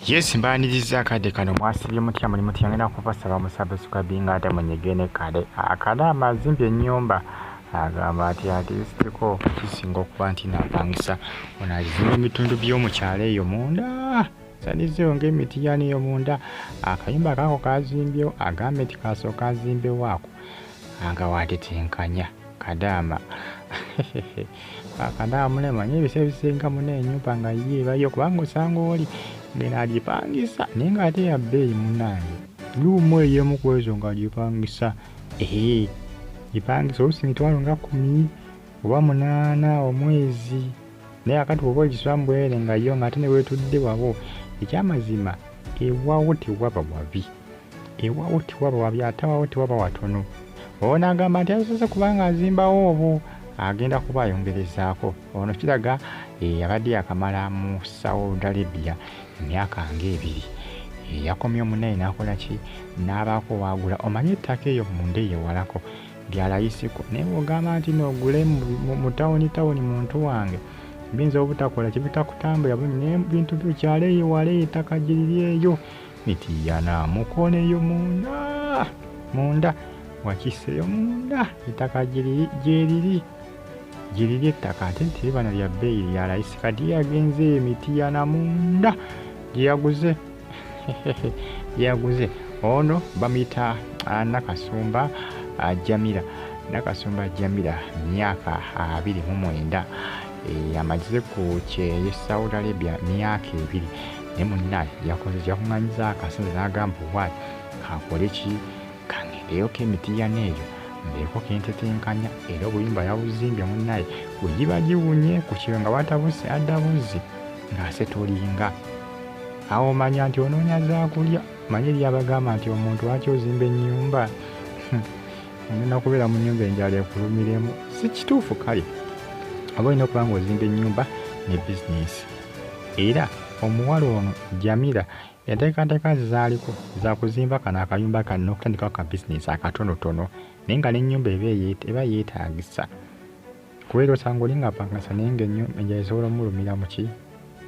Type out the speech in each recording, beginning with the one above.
Yes, mbaniriza akadde kano. Mwasibye mutya? Muli mutya? Ngenda kubasaba musubscribinga ate munyige kale akadaama azimbye ennyumba, agamba ati atiisitiko kisinga okuba nti napangisa. Ono azimba ebitundu by'omukyalo eyo munda, sanizeewo ng'emitiyani eyo munda. Akayumba kaako kazimbyewo, agambye nti kasooka azimbewo ako nga watetenkanya. Kadaama akadaama munaye, ebiseera ebisinga muna ennyumba nga ye ebayo, kubanga osanga oli ngeno agipangisa naye ng'ate ya bbeeyi. Munnange, room eyo emu ku ezo ng'agipangisa, ee, gipangisa oluusi 100,000 oba 800 omwezi. Naye akati bw'oba ogisula bwereere nga yo ng'ate ne weetudde wawo, ekyamazima ewawo tewaba wabi, ewawo tewaba wabi, ate awawo tewaba watono. Ono agamba nti asoose kubanga azimbawo obwo agenda kuba ayongerezaako. Ono kiraga abadde yakamala mu Saudi Arabia emyaka ng'ebiri, yakomye omunaye n'akola ki, n'abaako waagula. Omanye ettaka eyo munda eyo ewalako lyalayisiko, naye bw'ogamba nti noogule mu tawuni tawuni, muntu wange, biyinza obutakola kibitakutambula bulungi. Naye bintu by'okyalo eyo wala eyo ettaka giriri eyo Mitiyana mukono eyo munda munda wakiseeyo munda, ettaka gyeriri gyeriri ettaka ate teriba na lya bbeeyi, lya layisi. Kati yagenze Emitiyana munda gye yaguze gye yaguze. Ono bamuyita Nakasumba Jamira. Nakasumba Jamira, myaka 29, amaze ku kyeyo Saudi Arabia myaka 2, naye munnaye yakoze yakuŋŋanyiza akasente n'agamba, "Owaayi, kakole ki? Kangendeyoko Emitiyana eyo mbeeko kentetenkanya." Era obuyumba yabuzimbye, munnaye, bwe giba giwunye ku kiro nga watabuse, adda buzzi ng'asetolinga awo. Omanya nti onoonya zaakulya. Manye eri abagamba nti omuntu lwaki ozimba ennyumba, ogenda kubeera mu nnyumba enjala ekulumiremu, si kituufu. Kale oba olina okuba nga ozimba ennyumba ne bizinesi. Era omuwala ono Jamira enteekateeka ze zaaliko za kuzimba kano akayumba kano n'okutandikawo ka bizinesi akatonotono, naye nga n'ennyumba eba yeetaagisa, kubeera osanga oli ng'apangisa naye ng'enjala esobola omulumira muki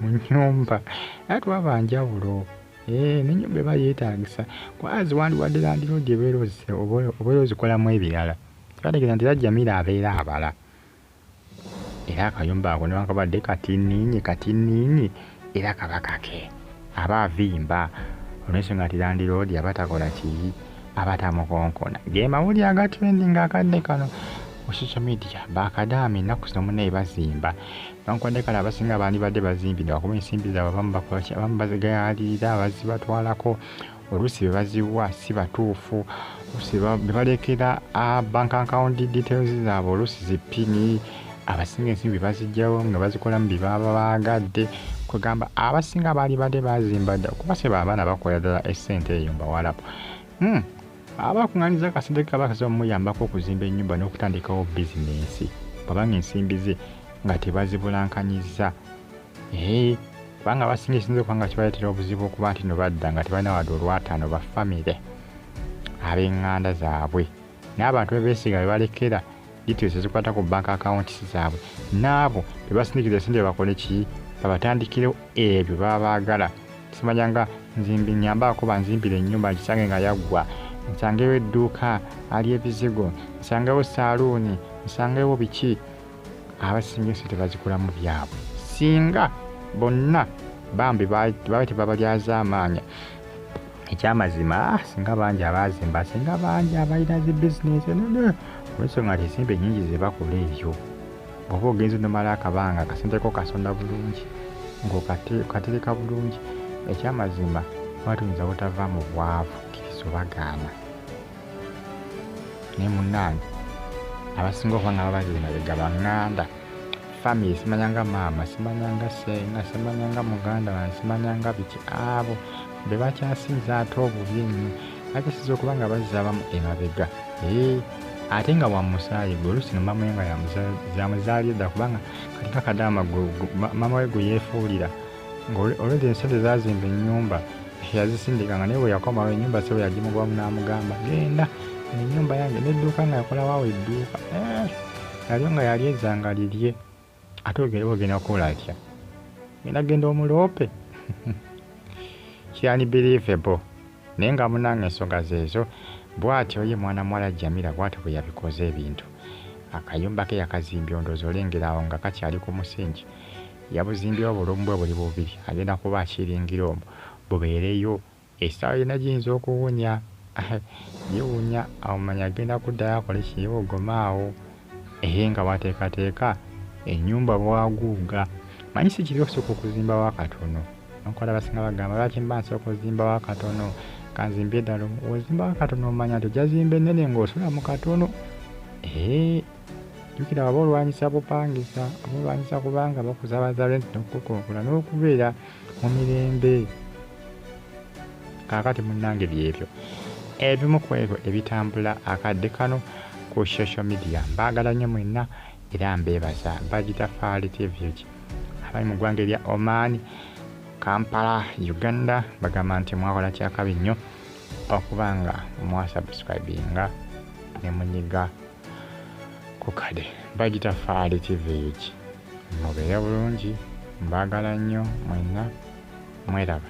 mu nnyumba. Era twaba njawulo, n'ennyumba eba yeetaagisa kwazi wandiwadde landlord obeera ozikolamu ebirala. Kyategeeza nti era Jamira abeera abala era akayumba ako newankubadde katiniinyi katiniinyi, era kaba kake, aba avimba olw'ensonga nti landlord aba takola ki, aba tamukonkona. Ge mawulire aga trending akadde kano ku social media. Bakadaama ennaku zino munnaye bazimba, newankubadde kale abasinga bandibadde bazimbidde wakuba ensimbi zaabwe, abamu bakola ki, abamu bazigayaalirira, bazibatwalako, oluusi be baziwa si batuufu, oluusi be balekera bank account details zaabwe, oluusi zi PIN. Abasinga ensimbi baziggyawo nga bazikolamu bye baba baagadde. Kwegamba abasinga baali badde bazimba dda, kuba sebo abaana bakola ddala essente eyo mbawalabu. Aba akuŋŋaanyiza akasente kaba kasobola omuyambako okuzimba ennyumba n'okutandikawo bizinensi, bw'aba ensimbi ze nga tebazibulankanyizza. Ee, kubanga abasinga ekisinza okuba nga kibaleetera obuzibu okuba nti no badda nga tebalina wadde olwataano, ba famire, ab'eŋŋanda zaabwe n'abantu be beesiga be balekera details ezikwata ku bank accounts zaabwe, n'abo be basindikira esente bakole ki, babatandikirewo ebyo baba baagala. Simanya nga nzimbi nyambaako banzimbire ennyumba nkisange nga yaggwa, nsangewo edduuka aly'ebizigo, nsangewo saaluuni, nsangewo biki. Abasinga esente bazikolamu byabwe. Singa bonna bambi babe tebabalyaza amaanya, ekyamazima singa bangi abaazimba, singa bangi abalina zi bizinesi enene, olwensonga nti ensimbi ennyingi ze bakola eyo, bw'oba ogenze nomala akabanga akasente ko kasonda bulungi ng'okatereka bulungi, ekyamazima oba tuyinza butava mu bwavu, kkiriza obagaana. Naye munnange, abasinga okuba nga babazza emabega baŋŋanda, famire, simanya nga maama, simanya nga ssenga, simanya nga muganda wange, simanya nga biki, abo be bakyasinza ate obubi ennyo, bakyasinza okuba nga bazza abamu emabega. Ee, ate nga wa musaayi gwe, oluusi no maama we nga yamuzaalira ddala, kubanga kati kakadaama maama we gwe yeefuulira ng'olwedde ensente zazimba ennyumba yazisindika, nga naye bwe yakomawo ennyumba sebo yagimugobamu n'amugamba, "Genda, ennyumba yange n'edduuka." Nga yakola waawo edduuka nalyo nga yali ezzanga lirye, ate ogenda kukola atya? Genda genda omuloope. Kiri unbelievable. Naye nga munange ensonga zeezo, bw'atyo ye mwana muwala Jamila bw'atyo bwe yabikoze ebintu. Akayumba ke yakazimbye, ondowooza olengera awo nga kakyali ku musingi. Yabuzimbyewo bulumu bwe buli bubiri, agenda kuba akiringira omwo bubeereyo. Essaawa yonna giyinza okuwunya, giwunya, awo manya agenda kuddayo akole kiyewogoma awo. Era nga bw'ateekateeka ennyumba bwaguuga. Manyi si kibi okusooka okuzimbawo akatono. Nkola abasinga bagamba lwaki mba nsooka okuzimbawo akatono, kanzimbe eddala. Ozimbawo akatono omanya nti ojja zimba ennene ng'osula mu katono. Jjukira waba olwanyisa bupangisa, oba olwanyisa kubanga bakusaba rent n'okukukonkola n'okubeera mu mirembe. Kaakati munnange byebyo ebimu ku ebyo ebitambula akadde kano ku social media. Mbaagala nnyo mwenna era mbeebaza. Bagita Faali TV abali mu ggwanga erya Oman, Kampala, Uganda, bagamba nti mwakola kyakabi nnyo okuba nga mwasubscribinga ne munyiga ku kade. Bagita Faali TV. Mubeere bulungi, mbaagala nnyo mwenna, mweraba.